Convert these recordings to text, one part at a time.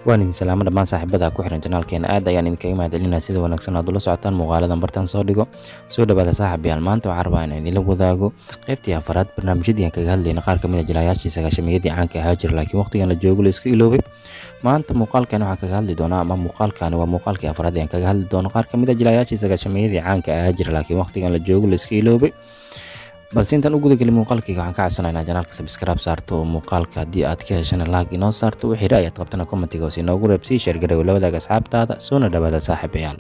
Waan idin salaamo dhammaan saaxiibada ku xiran janaalkeena. Aad ayaan idinkaga mahadcelinaa sida wanaagsan aad ula socotaan muuqaaladan bartaan soo dhigo. Soo dhawaada saaxiibayaal. Maanta waxaan rabaa inaan idinla wadaago qaybtii afaraad barnaamijyadii aan kaga hadlayna qaar kamid a jilaayaashii sagaashamiyadii caanka ahaa jira, laakiin waqtigan la joogo la iska iloobay. Maanta muuqaalkan waxaan kaga hadli doonaa, ama muuqaalkani waa muuqaalkii afraad ee aan kaga hadli doono qaar kamid a jilaayaashii sagaashamiyadii caanka ahaa jira, laakiin waqtigan la joogo la iska iloobay. Balse intaan u gudagelin muuqaalkayga, waxaan ka codsanayaa inaad janaalka subscribe saarto oo muuqaalka haddii aad ka heshana like inoo saarto, wixii ra'yi aad qabtana commentiga hoose inoogu reeb, sii share gareeyo la wadaaga asxaabtaada. Soona dhawaada saaxiibayaal.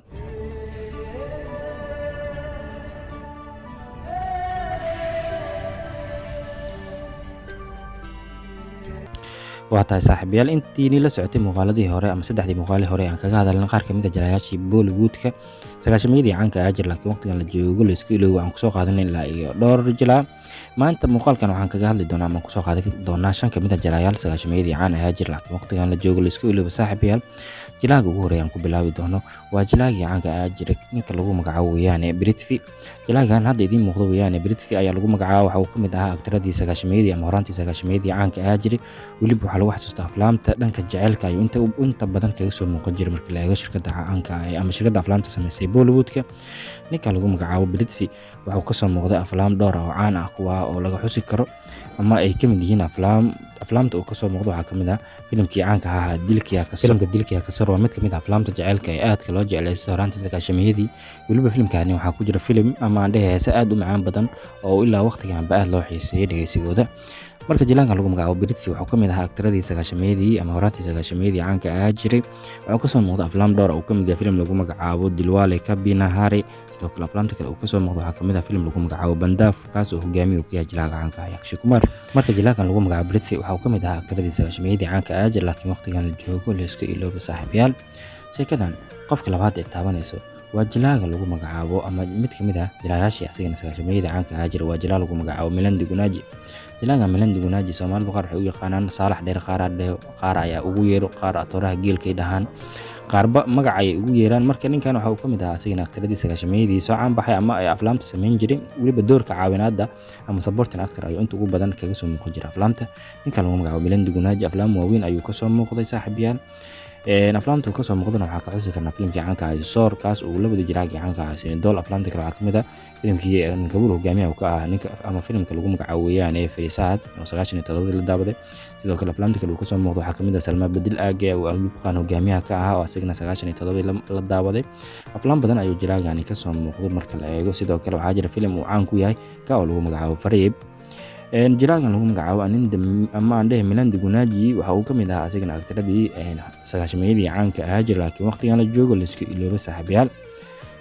Waa tahay saaxiibayaal, intiinii la socotay muuqaaladii hore ama saddexdii muuqaalii hore aan kaga hadalnay qaar kamid a jilaayaashii Bollywoodka sagaashamayadii caanka ahaa jira, laakiin waqtigan la joogo la iska iloobo, aan kusoo qaadanay ilaa iyo dhowr jilaa. Maanta muuqaalkan waxaan kaga hadli doonaa ama kusoo qaadan doonaa shan kamid a jilaayaal sagaashamayadii caan ahaa jira, laakiin waqtigan la joogo la iska iloobo. Saaxiibayaal, jilaaga ugu horeeya aan ku bilaabi doono waa jilaagii caanka ahaa jiray, ninka lagu magacaabo weeyaane Prithvi. Jilaagan hadda idiin muuqdo weeyaane Prithvi ayaa lagu magacaaba. Waxa uu kamid ahaa aktaradii sagaashamayadii ama horaantii sagaashamayadii caanka ahaa jiray. Weliba waxaa lagu xasuustaa aflaamta dhanka jaceylka ayuu inta badan kaga soo muuqan jiray marka la eego shirkadda caanka ah ama shirkadda aflaamta sameysay Bollywoodka. Ninka lagu magacaabo Prithvi wuxuu kasoo muuqday aflaam dhowr ah oo caan ah, kuwa oo laga xusi karo ama ay kamid yihiin aflaamta uu kasoo muuqdo waxaa kamid ah filimkii caanka ahaa Dilkiya Kasar. Filimka Dilkiya Kasar waa mid kamid ah aflaamta jaceylka ee aadka loo jeclaystay horaantii sagaashamayadii. Weliba filimkani waxaa ku jira filim ama aan dhehe heese aad u macaan badan oo ilaa waqtiganba aad loo xiiseeyay dhegeysigooda. Marka jilaanka lagu magacaabo Prithvi wuxuu kamid ahaa aktaradii sagaashamayadii ama horaantii sagaashamayadii caanka ahaa jiray. Wuxuu kasoo muuqday aflaam dhowr ah oo kamid yahay filim lagu magacaabo Dilwale Kabhi Na Haare. Sidoo kale aflaamta kale uu kasoo muuqdo waxaa kamid ah filim lagu magacaabo Bandaaf, kaas oo hogaamiye uu ka yahay jilaaga caanka ah Akshay Kumar. Marka jilaakan lagu magacaabo Prithvi waxa uu kamid ahaa aktaradii sagaashamayadii caanka ahaa jiray, laakiin waqtigan la joogo la iska iloobo. Saaxiibayaal, sheekadan qofka labaad ee taabanayso waa jilaaga lagu magacaabo ama mid kamid ah jilaayaashii asagana sagaashamayadii caanka ahaa jiray, waa jilaa lagu magacaabo Milandi Gunaji. Jilaaga Milandi Gunaji Soomaalidu qaar waxay u yaqaanaan Saalax Dheer, qaar ayaa ugu yeero, qaar atooraha geelkay dhahaan, qaarba magac ayay ugu yeeraan. Marka ninkan waxa uu kamid ahaa asagana aktaradii sagaashamayadii soo caan baxay ama ay aflaamta sameyn jiray. Weliba doorka caawinaadda ama supporting actor ayuu inta ugu badan kaga soo muuqan jiray aflaamta. Ninkan lagu magacaabo Milandi Gunaji aflaam waaweyn ayuu kasoo muuqday saaxiibayaal. Aflaamta uu kasoo muuqdana waxaa ka xusi karnaa filimkii caanka ahaa Soor, kaas uu la wada jilaagii caanka ahaa Sinidool. Aflaamta kale waxaa kamid ah filimkii Gabuur hogaamiyaha uu ka ahaa ninka ama filimka lagu magacaabo weeyaan ee Farisaad oo 97-dii la daawaday. Sidoo kale aflaamta kale uu kasoo muuqdo waxaa kamid ah Salma Badil Aage oo Ayub Khan hogaamiyaha ka ahaa oo asagana 97-dii la daawaday. Aflaam badan ayuu jilaagani kasoo muuqday marka la eego. Sidoo kale waxaa jira filim uu caan ku yahay ka oo lagu magacaabo Fariib. Jilaagan lagu magacaabo Aninda ama aan dhehe Milandi Gunaji waxa uu kamid ahaa asagana aktaradii sagaashamayadii caanka ahaa jira, laakiin waqtigan la joogo la iska iloobo. Saaxiibayaal,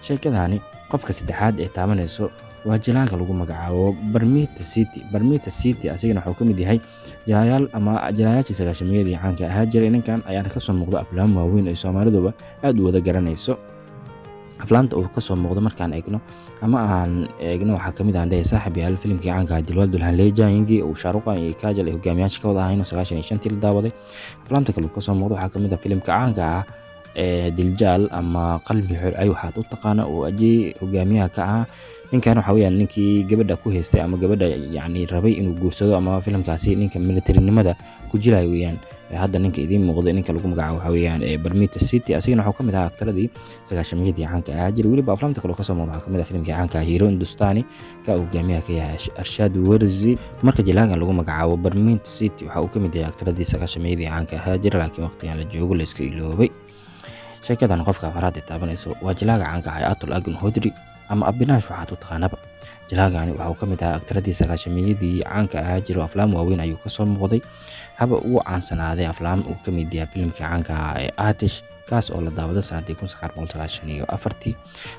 sheekadani qofka saddexaad ee taabanayso waa jilaaga lagu magacaabo Barmita City. Barmita City asagana wuxuu kamid yahay jilaayaal ama jilaayaashii sagaashamayadii caanka ahaa jiray. Ninkan ayaana kasoo muuqda aflaam waaweyn ay Soomaaliduba aad u wada garanayso. Aflaanta uu kasoo muuqdo markaan eegno ama aan eegno waxaa kamid ah dhehe saaxiib yaal filimkii caanka ah Dilwale Dulhan Le Jayenge uu Shah Rukh Khan iyo Kajal ay hogaamiyaasha ka wada ahayn oo 95-tii la daawaday. Aflaanta kale uu kasoo muuqdo waxaa kamid ah filimka caanka ah ee Diljaal ama Qalbi Xorcay waxaad u taqaana oo Ajay hogaamiyaha ka ahaa. Ninkan waxa weeyaan ninkii gabadha ku haystay ama gabadha yacni rabay inuu guursado ama filimkaasi ninka militarinimada ku jilayo weeyaan. Hadda ninka idiin muuqdo, ninka lagu magacaabo waxa weeyaan Barmita City, asigana wuxuu kamid ahaa aktaradii sagaashamayadii caanka ahaa jiray. Weliba aflaamta kale oo kasoo muuqda waxaa kamid ah filimkii caanka ah Hero Hindustani ka uu hogaamiyaha ka yahay Arshad Warsi. Marka jilaagan lagu magacaabo Barmita City waxa uu kamid yahay aktaradii sagaashamayadii caanka ahaa jiray, laakiin waqtigan la joogo la iska iloobay. Sheekadan qofka afraad ee taabanayso waa jilaaga caanka ah Atul Agnihotri ama Abinash waxaad u taqaanaba. Jilaagani waxa uu kamid ahaa aktaradii sagaashamayadii caanka ahaa jiro. Aflaam waaweyn ayuu kasoo muuqday, haba ugu caansanaaday aflaam uu kamid yahay filimkii caanka ahaa ee Atish, kaas oo la daawado sanadii 1994-ii.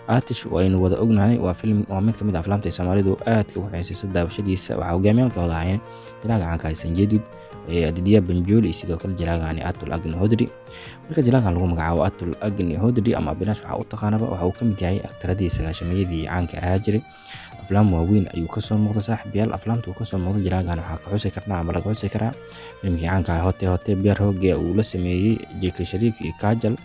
Atish waynu wada ognahay, waa filim, waa mid kamid ah aflaamta ay Soomaalidu aadka u xiisayso daawashadiisa. Waxaa hogaamiyaalka wada ahayn jilaaga caanka ah Sanjay Dutt, Aditya Pancholi iyo sidoo kale jilaagani Atul Agnihotri. Marka jilaagan lagu magacaabo Atul Agnihotri ama Abinash waxaa u taqaanaba waxa uu kamid yahay aktaradii sagaashamayadii caanka ahaa jiray. Aflaam waaweyn ayuu kasoo muuqday saaxiibayaal. Aflaamta uu kasoo muuqday jilaagan waxaa ka xusi karnaa ama laga xusi karaa filimkii caanka ah Hote Hote Pyar Ho Gaya uu la sameeyey J.K. Shariif iyo Kajal.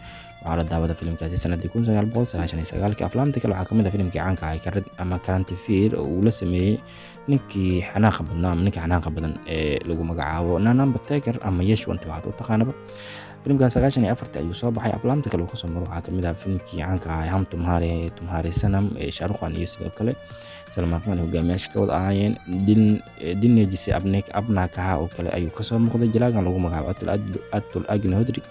Waxaa la daawaday filimkaasi sanadii 1999-kii. Aflaamta kale waxaa kamid ah filimkii caanka ah ama Krantiveer oo uu la sameeyey ninkii xanaaqa badnaa ama ninka xanaaqa badan ee lagu magacaabo Nana Patekar ama Yashwant waxaad u taqaanaba. Filimkan 94-tii ayuu soo baxay. Aflaamta kale uu kasoo maro waxaa kamid ah filimkii caanka ahaa Hum Tumhare Tumhare Sanam ee Shah Rukh Khan iyo sidoo kale Salman Khan hogaamiyaasha ka wada ahaayeen. Dil Ne Jise Apna Kaha oo kale ayuu kasoo muuqday jilaagan lagu magacaabo Atul Agnihotri.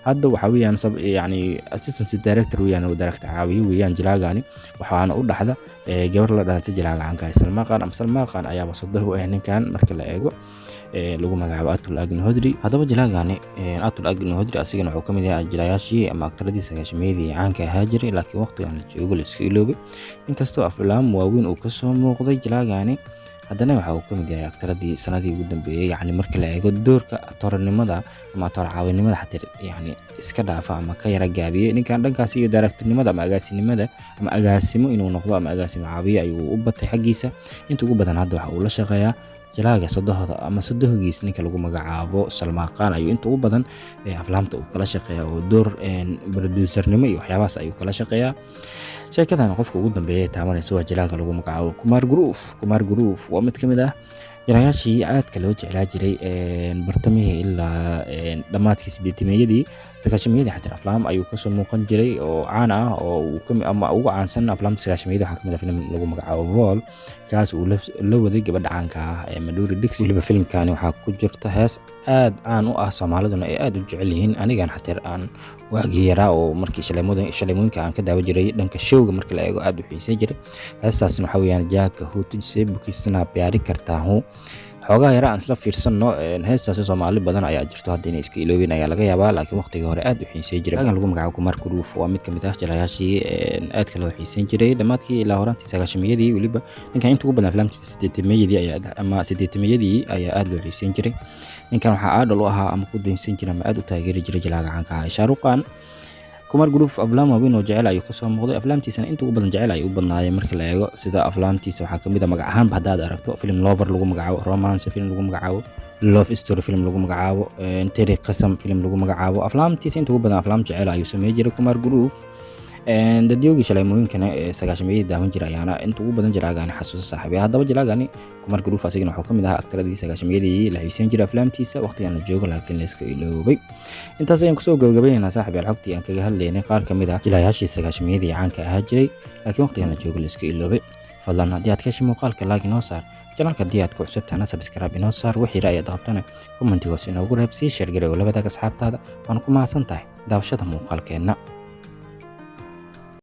Hadda waxa weeyaan yacni assistant director weeyaan oo director caawiye weeyaan jilaagani, waxaana u dhaxda gabar la dhalatay jilaaga caanka ah Salman Khan, ama Salman Khan ayaaba sodoh u ah ninkan marka la eego lagu magacaabo Atul Agnihotri. Haddaba jilaagani Atul Agnihotri asigana wuxuu kamid yahay jilayaashii ama aktaradii 90-meeyadii caanka ahaa jiray, laakiin waqtigan la joogo la iska iloobay. Inkastoo aflaam waaweyn uu kasoo muuqday jilaagani, haddana waxa uu kamid yahay aktaradii sanadii ugu dambeeyay, yacni marka la eego doorka atoornimada ama atoor caawinimada xataa yacni iska dhaafa ama ka yara gaabiyey ninkan dhankaas iyo directornimada ama agaasinimada ama agaasimo inuu noqdo ama agaasimo caawiye ayuu u batay xaggiisa. Inta ugu badan hadda waxa uu la shaqeeyaa jilaaga sodohda ama sodohgiis ninka lagu magacaabo Salman Khan ayuu inta ugu badan aflaamta uu kala shaqeeyaa, oo door producernimo iyo waxyaabahaas ayuu kala shaqeeyaa. Sheekadan qofka ugu dambeeya ee taabanaysa waa jilaaga lagu magacaabo Kumar Gaurav. Kumar Gaurav waa mid ka mid ah jilayaashii aadka loo jeclaa jiray bartamihii ilaa dhammaadkii 80-meeyadii, 90-meeyadii xataa aflaam ayuu kasoo muuqan jiray oo caan ah oo uu ama ugu caansan aflaamta 90-meeyadii waxaa kamid ah filim lagu magacaabo Vol, kaas uu la waday gabadha caanka ah ee Madhuri Dixit. Weliba filimkani waxaa ku jirta hees aad caan u ah, Soomaaliduna ay aad u jecel yihiin. Anigan xataa aan waagii yaraa oo markii shaleemooyinka aan ka daawan jiray dhanka showga marka la eego aad u xiisay jiray heestaasna, waxaa weeyaan Jaa Kahu Tujhse Kisna Pyaar Karta Hoon. Xoogaa yara aan isla fiirsanno heestaasi. Soomaali badan ayaa jirto hadda inay iska iloobin ayaa laga yaabaa, laakiin waqtigii hore aad u xiisay jiray. Agan lagu magacaabo Kumar Gaurav waa mid kamid ah jilayaashii aadka loo xiiseyn jiray dhammaadkii ilaa horaantii 90-meeyadii. Weliba ninkan inta ugu badan aflaamtiisa 80-meeyadii ayaa ama 80-meeyadii ayaa aad loo xiiseyn jiray. Ninkan waxaa idol u ahaa ama ku daynsan jiray ama aad u taageeri jiray jilaaga caanka ah Shah Rukh Khan. Kumar Gaurav aflaam waaweyn oo jecel ayuu kasoo muuqday, aflaamtiisana inta ugu badan jecel ay u badnaayeen marka la eego. Sida aflaamtiisa waxaa kamid ah, magac ahaanba haddaad aragto, film Lover lagu magacaabo, Romance film lagu magacaabo, Love Story film lagu magacaabo, Teri Qasam film lagu magacaabo. Aflaamtiisa inta ugu badan aflaam jecel ayuu sameyn jiray Kumar Gaurav. Dadyoogii shaleemooyinkana ee 90-meeyadii daawan jiray ayaana inta ugu badan jilaagani xasuusa, saaxiibay. Haddaba jilaagani Kumar Gaurav asigana wuxuu kamid ahaa aktaradii 90-meeyadii la xiiseyn jiray aflaamtiisa, waqtigan la joogo laakiin la iska iloobay. Intaas ayaan kusoo gabagabaynaynaa, saaxiib, xogtii aan kaga hadlaynay qaar kamid ah jilayaashii 90-meeyadii caanka ahaa jiray, laakiin waqtigan la joogo la iska iloobay. Fadlan haddii aad ka heshay muuqaalka, like inoo saar. Channelka haddii aad ku cusubtahana, subscribe inoo saar. Wixii ra'yi aad qabtana, commentiga hoose inoogu reeb. Sii share garay oo la wadaag asxaabtaada. Waan ku mahadsan tahay daawashada muuqaalkeenna.